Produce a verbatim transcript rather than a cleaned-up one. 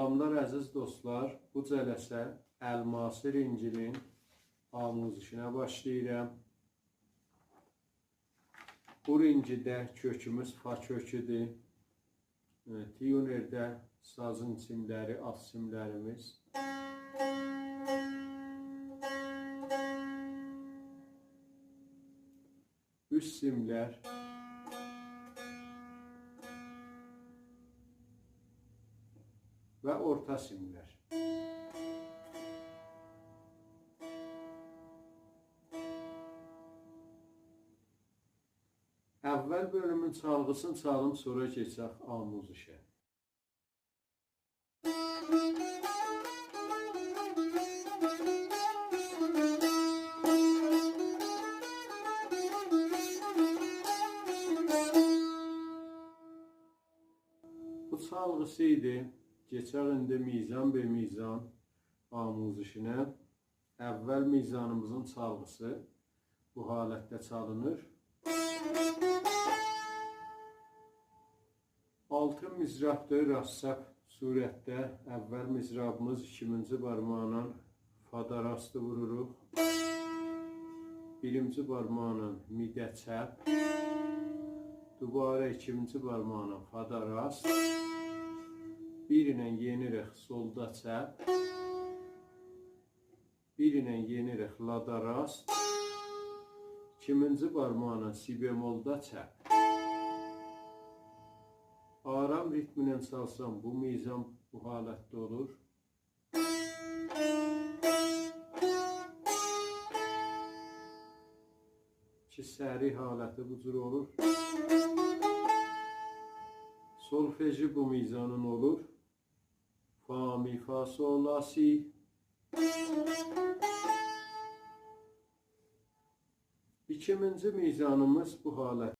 سلاملار عزیز دوستلار، بو جلسه الماسی رینگینین آموزشینه باشلاییرام. بو رینگیده کؤکوموز فا کؤکودور. ائ، تیونرده سازین سیملری، آلت سیملریمیز. اوست سیملر و اورتا سیملر. اول بؤلومون چالغیسینی چالیم، سونرا کئچک آموزشه. بو چالغیسی ایدی. کئچک ایندی میزان به میزان آموزشینه. اول میزانیمیزین چالغیسی بو حالتده چالینیر. آلتی مضرابدیر، راست چپ صورتده. اول مضرابیمیز ایکیمینجی بارماغینان فادا راستی ووروروق. بیرینجی بارماغینان می‌ده چپ. دوباره ایکینجی بارماغینان فادا راست. بیر ایله یئنیریک سولدا چپ. بیر ایله یئنیریک لادا راست. ایکینجی بارماغینان سی بمولدا چپ. آرام ریتمینن چالسام، بو میزان بو حالتده اولور. کی، سریع حالتی بو جور اولور. سولفژی بو میزانین اولور. فا، می، فا، سول، لا، سی. ایکینجی میزانیمیز بو حالت.